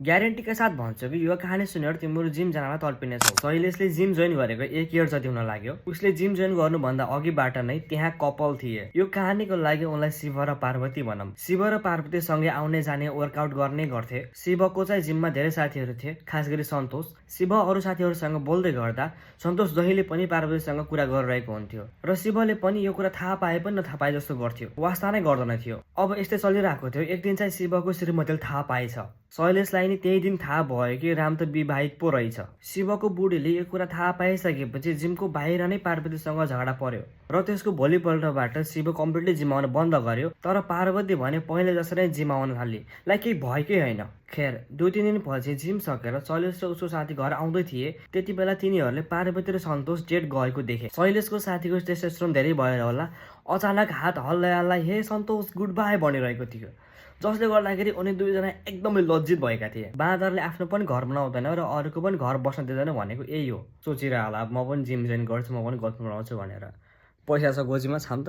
ग्यारेन्टीका साथ भन्छु कि यो कहानी सुनेर तिम्रो जिम जानलाई तल्पिनेछौ। शैलेशले जिम जोइन गरेको 1 इयर जति हुन लाग्यो। उसले जिम जोइन गर्नुभन्दा अघिबाट नै त्यहाँ कपल थिए। यो कहानीको लागि उनलाई शिव र पार्वती भनौँ। शिव र पार्वती सँगै आउने जाने वर्कआउट गर्ने गर्थे। शिवको चाहिँ जिममा धेरै साथीहरू थिए, खास गरी सन्तोष। शिव अरू साथीहरूसँग बोल्दै गर्दा सन्तोष जहिले पनि पार्वतीसँग कुरा गरिरहेको हुन्थ्यो र शिवले पनि यो कुरा थाहा पाए पनि नथाहा पाए जस्तो गर्थ्यो, वास्ता नै गर्दैन थियो। अब यस्तै चलिरहेको थियो। एक दिन चाहिँ शिवको श्रीमतीले थाहा पाएछ। शैलेशलाई नि त्यही दिन थाहा भयो कि राम त विवाहित पो रहेछ। शिवको बुढीले यो कुरा थाहा पाइसकेपछि जिमको बाहिर नै पार्वतीसँग झगडा पर्यो र त्यसको भोलिपल्टबाट शिव कम्प्लिटली जिम आउन बन्द गर्यो। तर पार्वती भने पहिले जसरी जिम आउन थाली, लाइक केही भएकै होइन। खेर 2-3 दिनपछि जिम सकेर शैलेश र उसको साथी घर आउँदै थिए। त्यति बेला तिनीहरूले पार्वती र सन्तोष डेट गएको देखे। शैलेशको साथीको टेस्टोस्टेरोन धेरै भएर होला अचानक हात हल्लाइ हे सन्तोष गुड बाई भनिरहेको थियो, जसले गर्दाखेरि उनी दुईजना एकदमै लज्जित भएका थिए। बाँदरले आफ्नो पनि घर बनाउँदैन र अरूको पनि घर बस्न दिँदैन भनेको यही हो। सोचिरह होला म पनि जिम जोइन गर्छु, म पनि गर्लफ्रेन्ड बनाउँछु भनेर। पैसा छ गोजीमा छाम त।